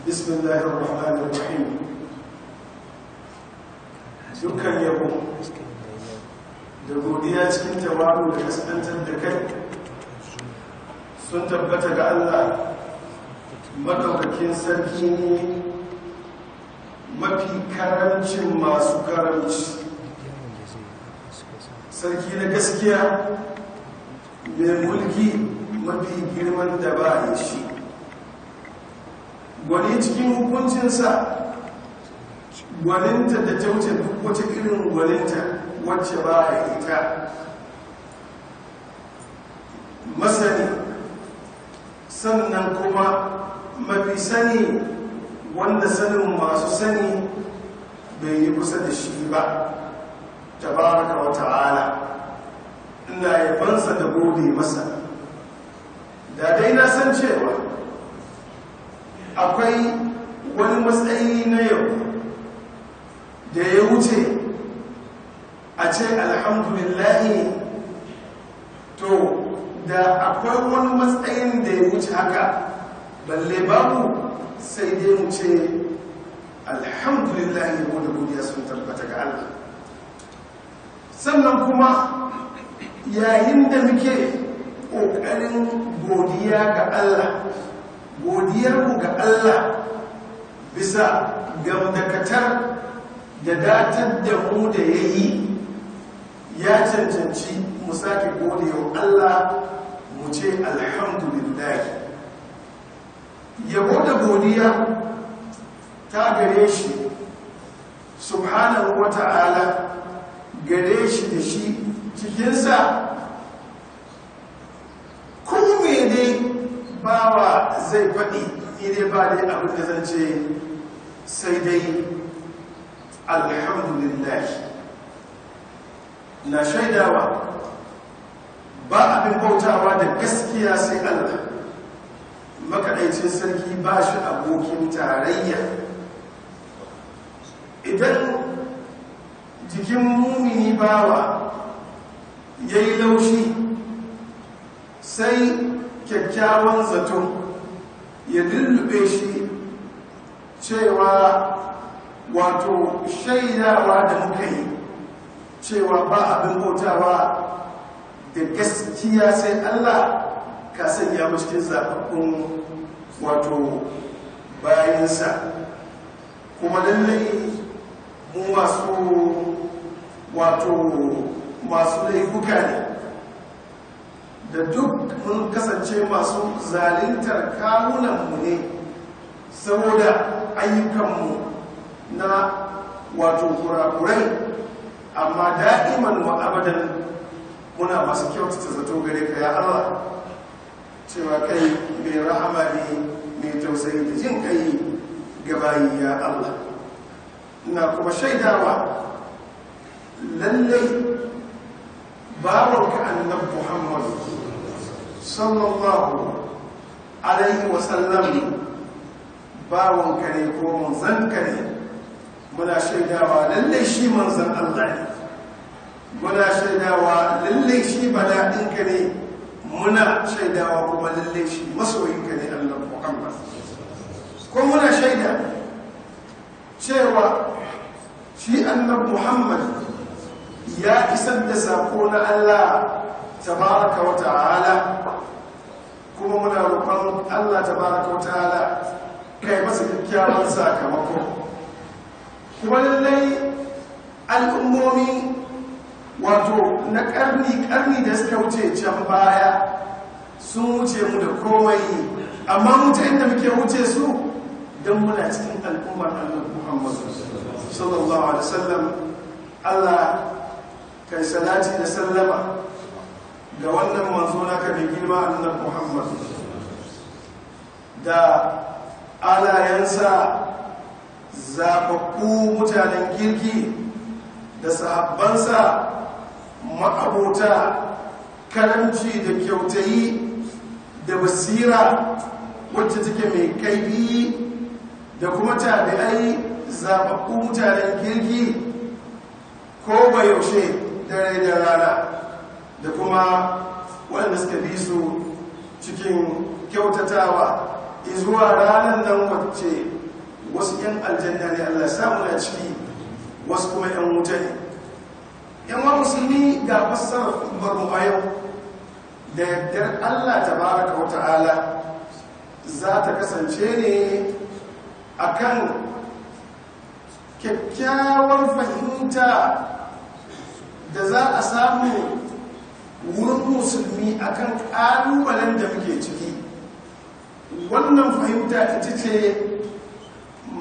بسم الله الرحمن الرحيم. Dukkan yabo da godiya cikin tawaru da kaskantar da kai sun tabbata ga Allah madaukakin sarki, ne mafi karamcin masu karamci, sarki na gaskiya, mai mulki mafi girman da ba ya shi, gwani cikin hukuncinsa, gwaninta da ta wuce duk wata irin gwaninta wacce ba ya ita, masani, sannan kuma mafi sani, wanda sanin masu sani bai yi kusa da shi ba, tabaraka wa ta'ala. Ina yabansa da gode masa. Da dai na san cewa akwai wani matsayi na yau da ya wuce a ce alhamdulillahi, to da akwai wani matsayin da ya wuce haka, balle babu, sai dai mu ce alhamdulillahi, yabo da godiya sun tabbata ga Allah. Sannan kuma yayin da muke ƙoƙarin godiya ga Allah, godiyarmu ga Allah bisa gamdakatar da datar da mu da ya yi, ya cancanci mu sake gode wa Allah, mu ce alhamdulillahi. Yabo da godiya ta gare shi subhanahu wa ta'ala, gare shi da shi cikinsa kuma dai bawa zai faɗi idai ba dai abin da zan ce sai dai alhamdulillah. Na shaidawa ba abin bautawa da gaskiya sai Allah makaɗaicin sarki, ba shi abokin tarayya. Idan jikin mumini bawa ya yi laushi, sai kyakkyawan zato ya lullube shi cewa, wato shaidawa da muka yi cewa ba abin bautawa da gaskiya sai Allah, ka sanya mu cikin zaɓaɓɓun wato bayansa. Kuma lallai mu masu, wato masu laifuka ne, da duk mun kasance masu zalintar kawunanmu ne saboda ayyukanmu na wato kurakurai, amma da'iman wa abadan muna masu kyautata zato gare ka, ya Allah, cewa kai mai rahama ne, mai tausayi da jin kai ga bayi, ya Allah. Ina kuma shaidawa lallai bawanka annabi Muhammad sallallahu alaihi wasallam bawanka ne ko manzanka ne. Muna shaidawa lallai shi manzan Allah ne. Muna shaidawa lallai shi badaɗinka ne. Muna shaidawa kuma lallai shi masoyinka ne, Allah Muhammad. Ko muna shaida cewa shi annabi Muhammad ya isar da sako na Allah tabaraka wa ta'ala, kuma muna roƙon Allah tabaraka wa ta'ala kai masa kyakkyawan sakamako. Kuma lallai al'ummomi, wato na ƙarni-ƙarni da suka wuce can baya, sun wuce mu da komai, amma mutu inda muke wuce su don muna cikin al'ummar annabi Muhammad sallallahu alaihi wasallam. Allah kai salati da sallama ga wannan manzo naka mai girma annabi Muhammad da alayensa zababbu mutanen kirki da sahabbansa ma'abota karamci da kyautayi da basira wacce take mai kaifi, da kuma tabi'ai zababbu mutanen kirki ko ba yaushe dare da rana, da kuma waɗanda suka bi su cikin kyautatawa izuwa ranar nan wacce Wasu 'yan aljanna ne, Allah samu na ciki, wasu kuma 'yan wuta ne. 'Yan wa musulmi, ga fassarar khutbar mu a yau da yardar Allah tabaraka wa ta'ala za ta kasance ne akan kyakkyawar fahimta da za a samu wurin musulmi akan ƙalubalen da muke ciki. Wannan fahimta ita ce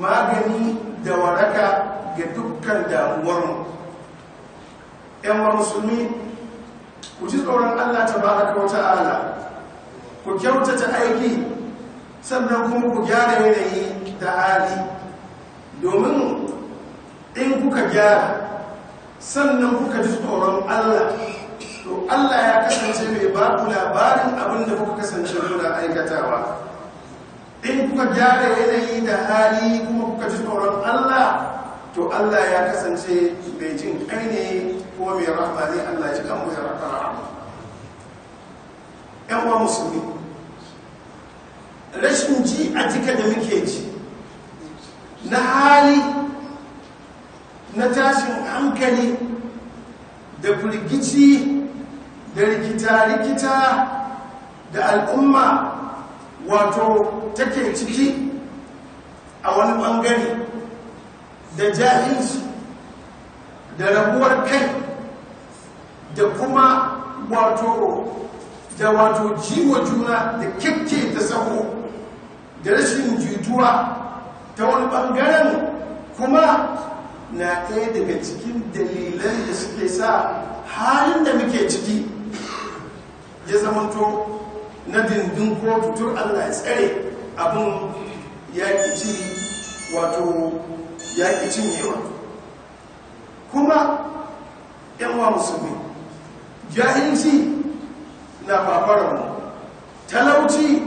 magani da waraka ga dukkan damuwarmu. 'Yan musulmi, ku ji tsoron Allah tabaraka wa ta'ala, ku kyautata aiki, sannan kuma ku gyara yanayi da hali, domin in kuka gyara sannan kuka ji tsoron Allah, to Allah ya kasance mai ba ku labarin abin da kuka kasance kuna aikatawa. In kuka gyara yanayi da hali kuma kuka ji tsoron Allah, to Allah ya kasance mai jin kai ne kuma mai rahma ne. Allah ya ji kanmu ya rahama. 'Yan uwa musulmi, rashin ji a jika da muke ji na hali na tashin hankali da firgici da rikita-rikita da al'umma wato take ciki a wani bangare, da jahilci da rabuwar kai da kuma wato jiwa juna da kyakke ta saho da rashin jituwa ta wani bangaren, kuma na ɗaya daga cikin dalilan da suke sa halin da muke ciki ya zamanto na dindin ko tutur. Allah ya tsare, abin yaƙi ci wato yaƙi cinyewa. Kuma 'yan musulmi, jahilci na fafararmu, talauci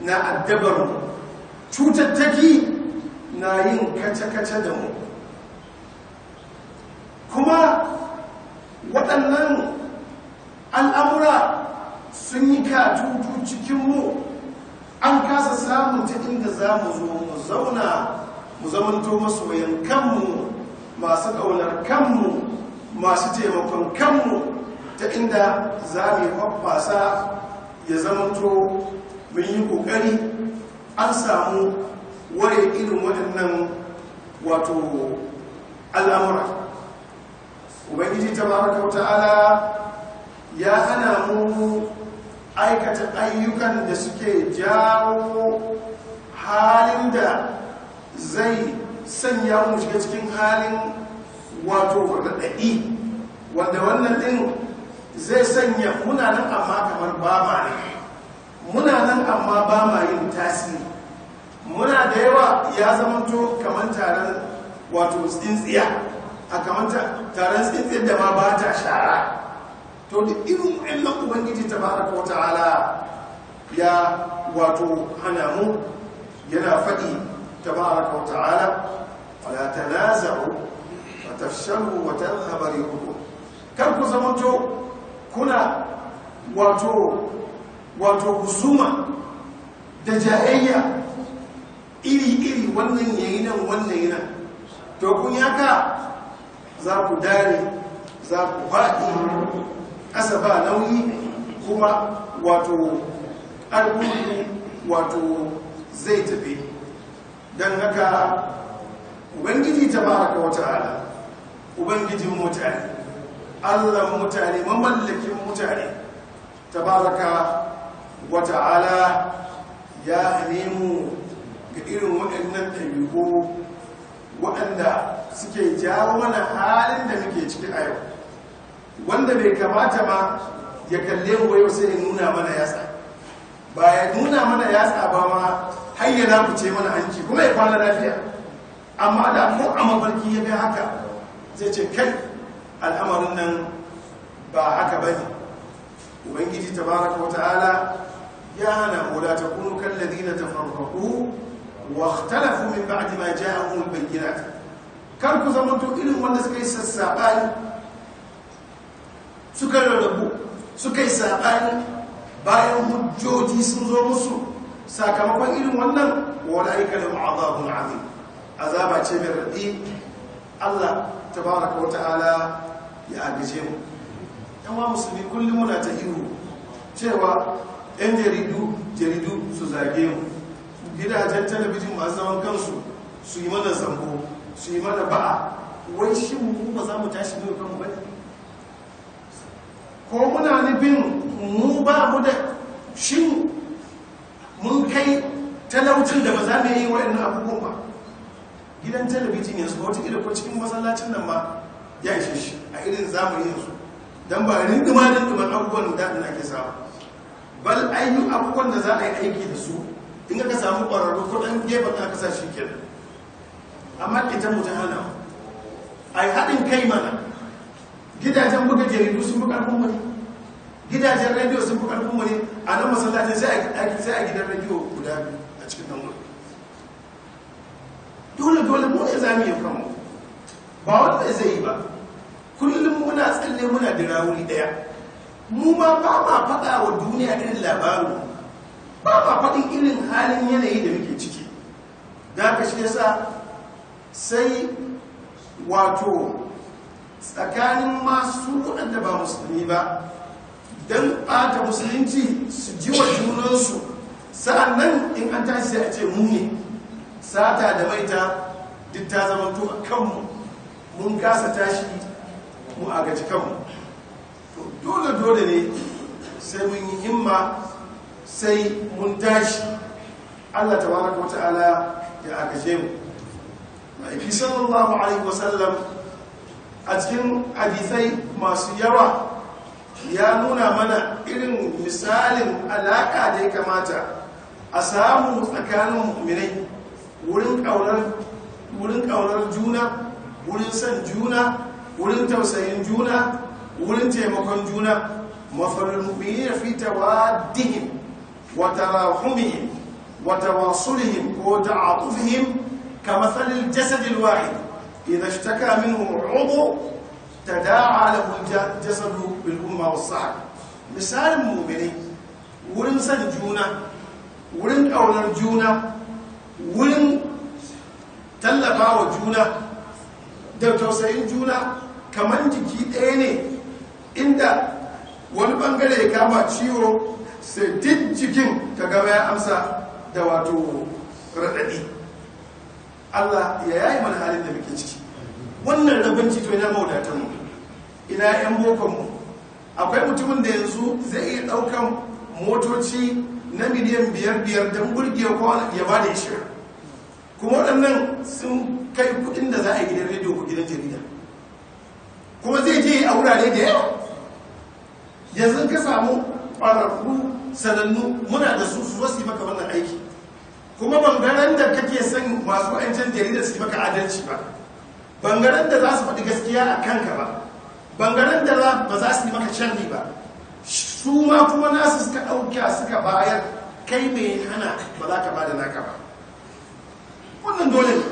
na addabarmu, cutattaki na yin kace-kace da mu. Kuma waɗannan al'amura sun yi katutu cikinmu, an kasa samun ta inda za mu zo mu zauna mu zamanto masoyan kanmu, masu ƙaunar kanmu, masu taimakon kanmu, ta inda za mu yi hoɓɓasa ya zamanto mun yi ƙoƙari an samu ware irin waɗannan wato al'amura. Ubangiji tabaraka wa ta'ala ya hana mu aikata ayyukan da suke jawo halin da zai sanya mu shiga cikin halin wato raɗaɗi, wanda wannan ɗin zai sanya muna nan amma kamar ba ma ne, muna nan amma ba ma yin tasiri, muna da yawa ya zamanto kamar taron wato tsintsiya, a kamar taron tsintsiyar da ma ba ta shara. To duk irin wa'annan Ubangiji tabaraka wa ta'ala ya wato hana mu. Yana faɗi tabaraka wa ta'ala: "Wala tanaza'u wa tafshalu wa tadhhaba rihukum." Kar ku zamanto kuna wato husuma da jayayya iri-iri, wannan yayi nan, wannan yayi nan. To kun yaka za ku dare, za ku faɗi ƙasa ba nauyi, kuma wato ƙarfinku wato zai tafi. Don haka Ubangiji tabaraka wa ta'ala, Ubangijin mutane, Allah mutane, mamallakin mutane, tabaraka wa ta'ala ya hane mu ga irin waɗannan ɗabi'u waɗanda suke jawo mana halin da muke ciki a yau, wanda bai kamata ma ya kalle mu yau sai ya nuna mana yatsa, ba ya nuna mana yatsa ba ma, har ya lakuce mana hanci kuma ya kwana lafiya. Amma da ko a mafarki ya ga haka, zai ce, "Kai, al'amarin nan ba haka ba ne." Ubangiji tabaraka wa ta'ala ya hana: "Wala takunu kalladhina tafarraqu wa ikhtalafu min ba'di ma ja'ahum al-bayyinat." Kar ku zamanto irin wanda suka yi sassabani, suka rarrabu, suka yi sabani bayan hujjoji sun zo musu. Sakamakon irin wannan, wa ulaika lahum azabun azim. Azaba ce mai raɗi. Allah tabaraka wa ta'ala ya agaje mu. Yan wa musulmi, kullum muna ta ihu cewa yan jaridu su zage mu, gidajen talabijin masu zaman kansu su yi mana zambo, su yi mana ba'a. Wai shi mu ba za mu tashi mu kanmu ba? Ko muna nufin mu ba mu da shin mun kai talaucin da ba za mu yi waɗannan abubuwan ba? Gidan talabijin yanzu ba wata ko cikin masallacin nan ma ya ishe shi a irin zamani yanzu, don ba rindima rindiman abubuwan da ake samu. Bal ainihin abubuwan da za a yi aiki da su, in aka samu ƙwararru ko ɗan gefen aka sa shi kenan. Amma ita mu ta hana a yi haɗin kai mana. Gidajen buga jaridu sun fi ƙarfin mu ne, gidajen rediyo sun fi ƙarfin mu ne. A nan masallacin sai a gidan rediyo guda biyu a cikin nan wurin. Dole dole mu ne za mu yi kanmu, ba wanda zai yi ba. Kullum muna tsalle muna dira wuri ɗaya. Mu ma ba ma faɗa wa duniya irin labarin, ba ma faɗin irin halin yanayi da muke ciki. Da haka shi yasa sai wato tsakanin masu waɗanda ba musulmi ba don ɓata musulunci su ji wa junansu. Sa'annan in an tashi sai a ce mu ne sata da maita duk ta zamanto a kanmu, mun kasa tashi mu agaji kanmu. To dole dole ne sai mun yi himma, sai mun tashi. Allah tabaraka wa ta'ala ya agaje mu. Ma'aiki sallallahu alaihi wasallam a cikin hadisai masu yawa ya nuna mana irin misalin alaka da ya kamata a samu tsakanin mu'minai wurin ƙaunar juna, wurin son juna, wurin tausayin juna, wurin taimakon juna. Mafarul mu'minina fi tawaddihim wa tarahumihim wa tawasulihim ko ta'atufihim kamathalil jasadil wahid idha ishtaka minhu 'udhu tada'a lahu al-jasadu bil umma was sahab. Misalin mu'mini wurin son juna, wurin ƙaunar juna, wurin tallafawa juna da tausayin juna, kamar jiki ɗaya ne inda wani bangare ya kama ciwo sai duk jikin ka gaba ya amsa da wato raɗaɗi. Allah ya yayi mana halin da muke ciki. Wannan rabanci to ina mawadatanmu, ina 'yan bokonmu. Akwai mutumin da yanzu zai iya ɗaukan motoci na miliyan 5-5 don burge ko ya ba da 20, kuma waɗannan sun kai kuɗin da za a yi gidan rediyo ko gidan jarida, kuma zai je a wurare da yawa. Yanzu ka samu ƙwararru sanannu muna da su su su yi maka wannan aiki. Kuma bangaren da kake son masu 'yancin jarida su yi maka adalci ba, bangaren da za su faɗi gaskiya a kanka ba, bangaren da ba za su yi maka sharri ba, su ma kuma nasu suka ɗauka suka bayar, kai mai hana ba za ka ba da naka ba. Wannan dole ne,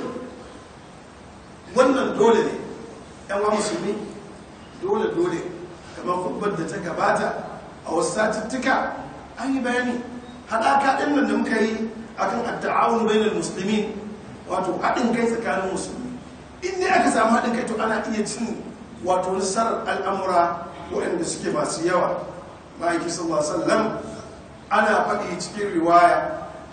wannan dole ne yan wa musulmi, dole dole. Kamar kubbar da ta gabata a wasu satuttuka an yi bayani haɗaka ɗin nan da muka yi akan at-ta'awun bainal muslimin, wato haɗin kai tsakanin musulmi. In ne aka samu haɗin kai to ana iya cin wato nasarar al'amura waɗanda suke masu yawa. Ma'aiki sallallahu alaihi wasallam ana faɗi cikin riwaya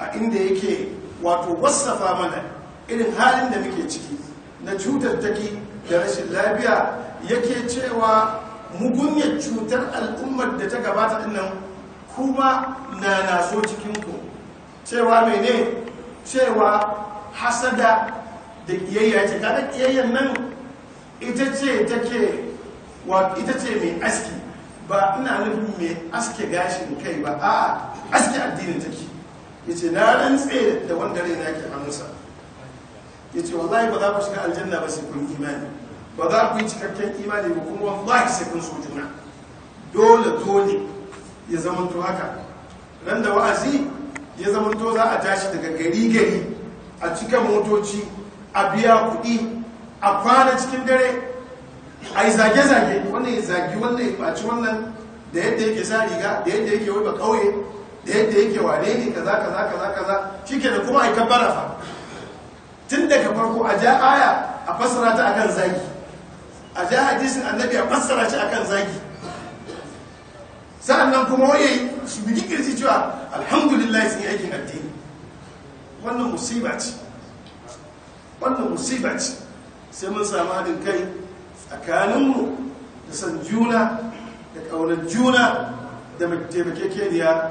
a inda yake wato wasafa mana irin halin da muke ciki na cutar take da rashin lafiya, yake cewa mugunyar cutar al'ummar da ta gabata dinnan kuma na naso cikinku. Cewa mene? Cewa hasada da kiyayya ce. Kaga kiyayyan nan ita ce take wato ita ce mai aski. Ba ina nufin mai aske gashin kai ba, a'a, aske addinin take. Yace na rantse da wanda raina ke hannunsa, yace wallahi ba za ku shiga aljanna ba sai kun imani, ba za ku yi cikakken imani ba kuma wallahi sai kun so juna. Dole dole ya zamanto haka. Ran da wa'azi ya zamanto za a tashi daga gari gari a cika motoci, a biya kuɗi, a kwana cikin dare, a yi zage-zage, wannan ya zagi wannan, ya ɓaci wannan da yadda yake sa riga, da yadda yake wai ba ƙauye, da yadda yake wane ne, kaza kaza kaza kaza, shikenan kuma a yi kabbara fa. Tun Tun daga farko a ja aya a fassara ta akan zagi, a ja hadisin annabi a fassara shi akan zagi, sa'annan kuma waye su bigi kirji cewa alhamdulillah sun yi aikin addini. Wannan musiba ce, wannan musiba ce. Sai mun samu haɗin kai tsakaninmu da san juna da ƙaunar juna da taimakekeniya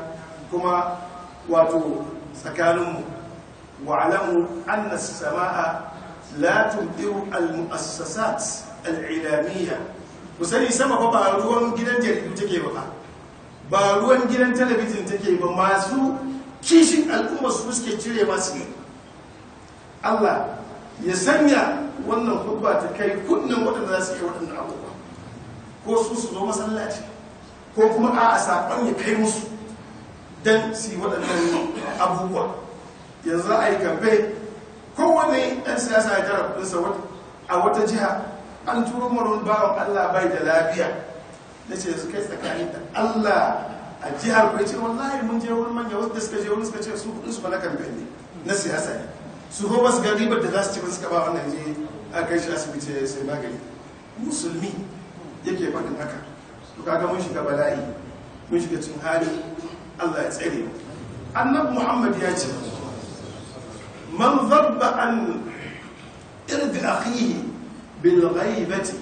kuma wato tsakaninmu. Wa'alamu anna sama'a la tumdiru al-mu'assasat al-ilamiyya. Ku sani sama fa ba ruwan gidan jaridu take ba, ba ruwan gidan talabijin take ba, masu kishin al'umma su suke cire masu ne. Allah ya sanya wannan hudba ta kai kunnen waɗanda za su yi waɗannan abubuwa, ko su su zo masallaci, ko kuma a saƙon ya kai musu don su yi waɗannan abubuwa. Yanzu a yi kamfe, kowane ɗan siyasa ya tara kuɗinsa a wata jiha. An turo maron bawan Allah bai da lafiya, na ce su kai tsakani da Allah a jihar ku. Ya ce wallahi mun je wurin manya, wasu da suka je wurin suka ce su kuɗinsu ba na kamfe ne, na siyasa ne, su ko ba su ga ribar da za su ci ba, suka ba wannan je a kai shi asibiti ya sai magani. Musulmi yake faɗin haka. To kaga mun shiga bala'i, mun shiga cin hali, Allah ya tsare mu. Annabi Muhammad ya ce man dhabba an irdi akhihi bil ghaibati,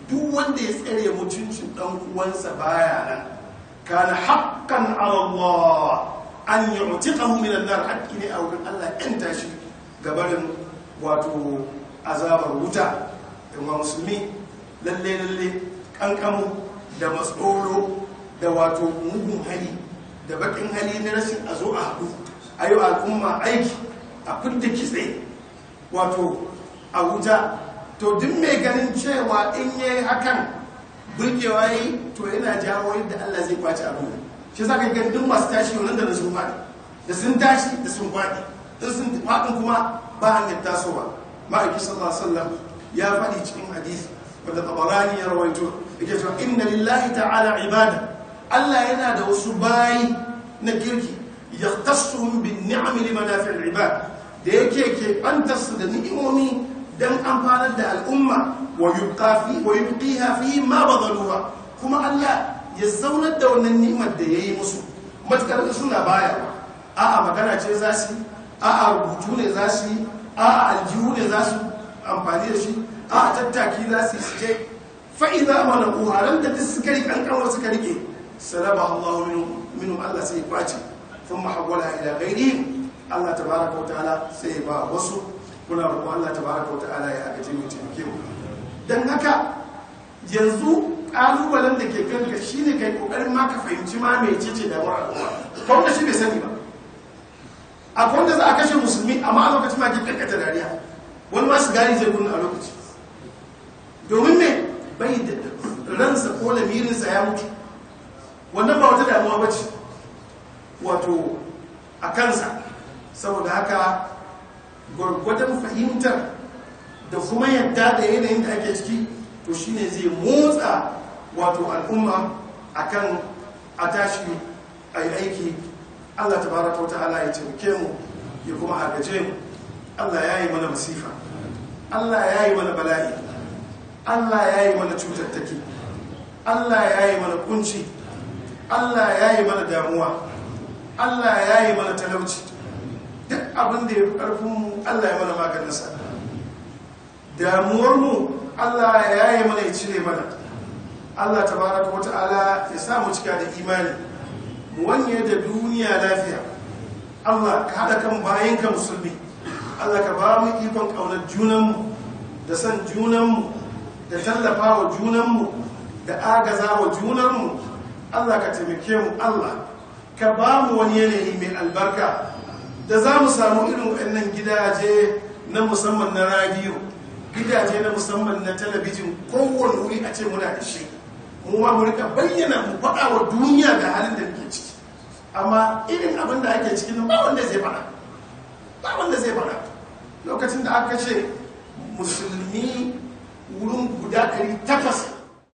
duk wanda ya tsare mutuncin dan uwansa baya nan, kana haqqan ala Allah an yu'tiqahu min an-nar, haqqi ne a wurin Allah yan tashi gabarin wato azabar wuta. Imam musulmi lalle lalle kankamu da matsoro da wato mugun hali da bakin hali na rashin a zo a haɗu a yi al'umma aiki a fidda kitse wato a wuta. To duk mai ganin cewa in yayi hakan burgewa yi, to yana jawo yadda Allah zai kwace abu. Shi za ka ga duk masu tashi wannan da sun faɗi, da sun tashi da sun faɗi, in sun faɗin kuma ba hanyar tasowa. Ma'aiki sallallahu alaihi wasallam ya faɗi cikin hadisi wanda Tabarani ya rawaito, yake cewa inna lillahi ta'ala ibada, Allah yana da wasu bayi na kirki, yahtassuhum bin ni'ami limanafi'il ibad, da yake ke bantarsu da ni'imomi dan amfanar da al'umma, wa yubqiha fi ma badaluha, kuma Allah ya zaunar da wannan ni'imar da yayi musu matukar suna bayarwa. A'a magana ce za su, a'a rubutu ne za su, a'a aljihu ne za su amfani da shi, a'a tattaki za su yi su je. Fa'iza mana uharan da duk suka rike an kanwa suka rike, salaba Allahu minhum, Allah sai ya kwace, thumma hawwala ila ghairihim, Allah tabaraka wa ta'ala sai ya ba wasu. Muna roƙon Allah tabaraka wa ta'ala ya agaje mu, taimake mu. Dan haka yanzu ƙalubalen da ke kanka shine kai kokarin ma ka fahimci ma mecece damuwar al'umma. Ka wanda shi bai sani ba, akwai wanda za a kashe musulmi amma a lokacin ma ke karkata dariya, wani ma sigari zai kunna a lokaci, domin me bai da ransa ko lamirinsa ya mutu. Wannan ba wata damuwa ba ce wato a kansa. Saboda haka gwargwadon fahimtar da kuma yadda da yanayin da ake ciki, to shine zai motsa wato al'umma akan a tashi a yi aiki. Allah tabaraka wa ta'ala ya taimake mu ya kuma agaje mu. Allah ya yi mana masifa, Allah ya yi mana bala'i, Allah ya yi mana cutattaki, Allah ya yi mana kunci, Allah ya yi mana damuwa, Allah ya yi mana talauci. Duk abin da ya fi ƙarfinmu Allah ya mana maganinsa. Damuwarmu Allah ya yi mana, ya cire mana. Allah tabaraka wa ta'ala ya sa mu cika da imani, mu wanye da duniya lafiya. Allah ka haɗa kan bayanka musulmi. Allah ka ba mu ikon ƙaunar junanmu da san junanmu da tallafa wa junanmu da agaza wa junanmu. Allah ka taimake mu. Allah ka ba mu wani yanayi mai albarka da za mu samu irin waɗannan gidaje na musamman na radiyo, gidaje na musamman na talabijin, kowane wuri a ce muna da shi. Mu ma mu rika bayyana, mu faɗa wa duniya ga halin da muke ciki. Amma irin abin da ake ciki ba wanda zai faɗa, ba wanda zai faɗa. Lokacin da aka ce musulmi wurin guda 800